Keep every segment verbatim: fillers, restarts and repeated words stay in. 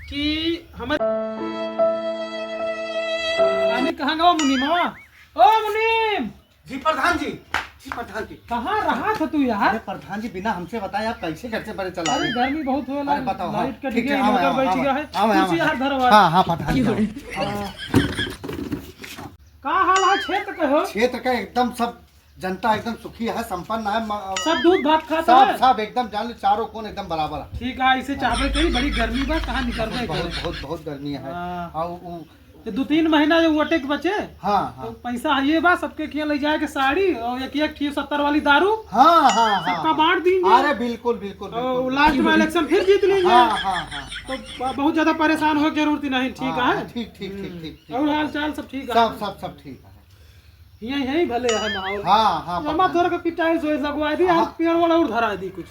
कि हमारे, अरे कहाँ गवा मुनीम? ओ मुनीम! जी प्रधान जी, जी प्रधान जी। कहाँ रहा था तू यार? अरे प्रधान जी, बिना हमसे बताए आप कैसे घर से बड़े चला अरे गए? गर्मी बहुत होला, अरे बताओ, हाँ, लाइट कट ठीक गया, है, आवे, इन्वर्टर आवे, बैठ आवे, गया है। आवे, कुछ आवे। यार धरवा। हाँ, हाँ, प्रधान जी, आवे, आवे। का हाल है क्षेत्र के हो? क्षेत्र का एकदम सब जनता एकदम सुखी है, संपन्न है, म-, सब दूध भात खाता सब, है? सब एकदम जान लो, चारों कोण एकदम बराबर है। ठीक है, इसे चाहबे करी, बड़ी गर्मी बा, कहाँ निकलबे बहुत, करे? बहुत, बहुत गर्मी है। हाँ। और उ तो दो तीन महीना जो वोटे के बचे, हाँ, हाँ। तो पैसा है ये बा, सबके किया ले जाए के साड़ी और एक, एक ठियो सत्तर वाली दारू। हाँ, हाँ, हाँ, सबका हाँ। बांट देंगे। अरे बिल्कुल, बिल्कुल, और बिल्कुल। लास्ट में इलेक्शन फिर जीत लेंगे। हाँ, हाँ, हाँ। तो ब-, बहुत ज्यादा परेशान हो के जरूरत नहीं, ठीक हाँ, है? हाँ, ठीक, ठीक, ठीक, हम्म। ठीक, ठीक। और हाल चाल सब ठीक है? सब, सब, सब ठीक है। यही, यही भले है माहौल। हाँ, हाँ, जमा प्रधान। तोर के पिटाई सोए लगवा दी, हाँ। हम पेड़ वाला और धरा दी कुछ।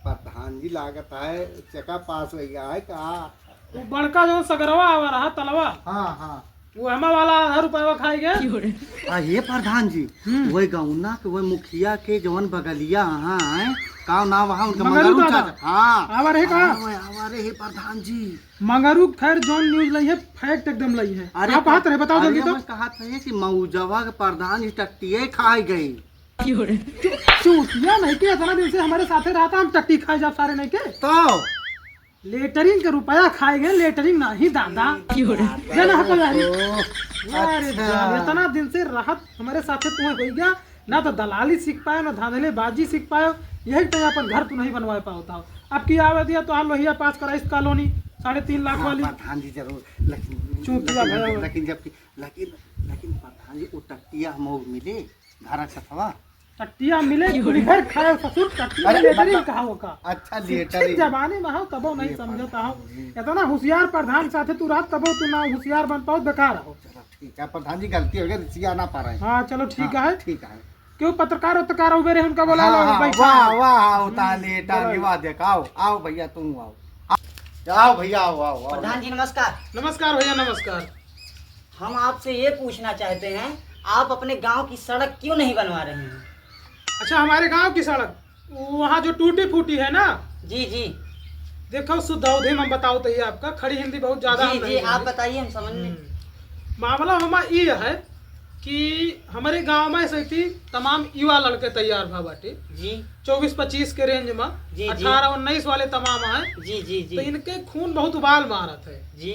प्रधान जी लागत है चका पास हो गया है का? वो बड़का जौन सगरवा आवा रहा तलवा, हाँ, हाँ। वो हमा वाला आधा रुपया खाई गए। आ ये प्रधान जी, हम्म। वही गौना के, वही मुखिया के जौन बगलिया हाँ है, का नाम वहाँ उनका? मंगरू मंगरू दादा। चाचा। हाँ। आवा रहे का? आवा, आवा रहे प्रधान जी। मंगरू खैर जौन न्यूज लई है, फैक्ट एकदम लई है। अरे आप हाथ रहे, बताओ अरे जल्दी तो। मैं कहत रहे कि मऊजवा के प्रधान जी टट्टिए खाए गई। चू-, चूतिया नहीं के इतना दिन से हमारे साथे रहता, हम टट्टी खाए जाब सारे नहीं के। तो लेटरिन के रुपया खाए गए, लेटरिन नहीं दादा। क्यों रे? जाना है कोई यारी? ओ, अरे अच्छा। जान, इतना दिन से रहत हमारे साथे तुम्हें होई गया, ना तो दलाली सीख पायो, ना धांधलेबाजी सीख पायो, यही तो अपन घर तू नहीं बनवा पावत हो। अब की आवे दिया तो लोहिया पास करा इस कॉलोनी साढ़े तीन लाख हाँ, वाली। प्रधान जी जरूर, लेकिन चूतिया लेकिन, भया हुआ। लेकिन जबकि लेकिन, लेकिन प्रधान जी, वो टट्टिया हम मिले, घर सफवा। टट्टिया मिले, कुली घर खाए ससुर, टट्टिया अरे, लेटरिन मतलब, कहा हो का? अच्छा, शिक्षित लेटरिन। जमाने में हो, तबो नहीं ये समझता हो। प्रधान जी। इतना होशियार प्रधान साथे तू रहत, तबो तू ना होशियार बन पाओ, बेकार हो। चलो, ठीक है, प्रधान जी, गलती हो गई, रिसिया ना पा रहे। हाँ, चलो, ठीक हाँ, है। ठीक है। क्यों पत्रकार, पत्रकार उबे रहे, उनका बोला हाँ, लो, हाँ, बैठा वाह, हो। वाह, आओ, हम्म, ताली, बोला ताली, लो। वाह, देख, आओ, आओ भैया, तुम आओ। आओ भैया, आओ, आओ, आओ। प्रधान जी, नमस्कार। नमस्कार भैया, नमस्कार। हम आपसे ये पूछना चाहते हैं, आप अपने गांव की सड़क क्यों नहीं बनवा रहे हैं? अच्छा, हमारे गांव की सड़क, वो वहाँ जो टूटी फूटी है ना? जी, जी। देखो, शुद्ध अवधी में हम बताओ तो ये आपका, खड़ी हिंदी बहुत ज्यादा जी, हम नहीं जी, आप जाने। बताइए, हम समझ लें। हम्म। मामला हमा ये है कि हमारे गांव में ऐसे थी तमाम युवा लड़के तैयार भा बाटे। जी। चउबीस पच्चीस के रेंज में, जी, जी। अठारह उन्नीस वाले तमाम हैं। जी, जी, जी। तो इनके खून बहुत उबाल मारत है। जी।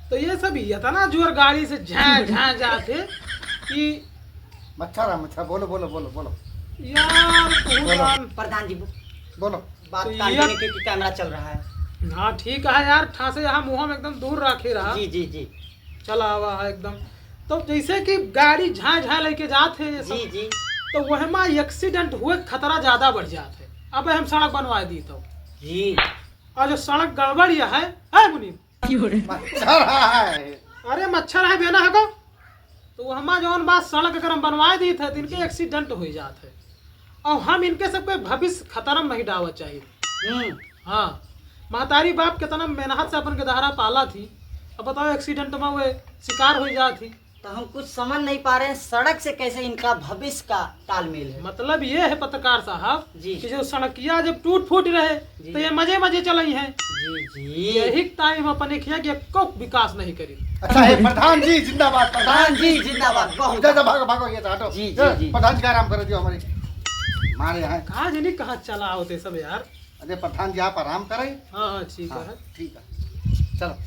तो ये सब इतना जोर गाड़ी से झां, झां जात है कि मच्छर है, मच्छर, बोलो, बोलो, बोलो, बोलो। यार, तू बोलो। जान। प्रधान जी, बो-, बोलो। बात तो कान ये में, क्योंकि कैमरा चल रहा है। हाँ, ठीक है यार, ठासे यहाँ मुँह में एकदम दूर रखे रहा। जी, जी, जी। चला हुआ है एकदम। तो जैसे कि गाड़ी झां, झां लेके जात है ये सब, जी, जी। तो वह मा एक्सीडेंट हुए के खतरा ज्यादा बढ़ जात है। अब हम सड़क बनवा दी तो। जी। और जो सड़क गड़बड़ यह है, है मुनीम? क्यों रे? मच्छर है। अरे मच्छर है बेना हको। तो हमा जौन बात सड़क अगर हम बनवाए दी थे, तो इनके जी। एक्सीडेंट हो जात है। और हम इनके सबके भविष्य खतरा में नहीं डावा चाहिए। हम्म। हाँ, महतारी बाप कितना मेहनत से अपन के दहाड़ा पाला थी, अब बताओ एक्सीडेंट में वो शिकार हो जात थी। तो हम कुछ समझ नहीं पा रहे हैं, सड़क से कैसे इनका भविष्य का तालमेल है? मतलब ये है पत्रकार साहब जी। कि जो सड़किया जब टूट फूट रहे जी। तो ये मजे मजे चलई हैं। जी, जी। यही टाइम अपन एक हिया कि एको विकास नहीं करी। अच्छा है, प्रधान जी जिंदाबाद, प्रधान प्रधान जी जी जिंदाबाद, बहुत इधर से भागो, भागो, ये हटो। जी, जी, ए, जी। प्रधान जी का आराम कर दियो हमारे। मारे यहाँ। कहाँ जनी कहाँ चला होते सब यार। अरे प्रधान जी आप आराम करें। हाँ, हाँ, ठीक हाँ, है। ठीक है। चलो।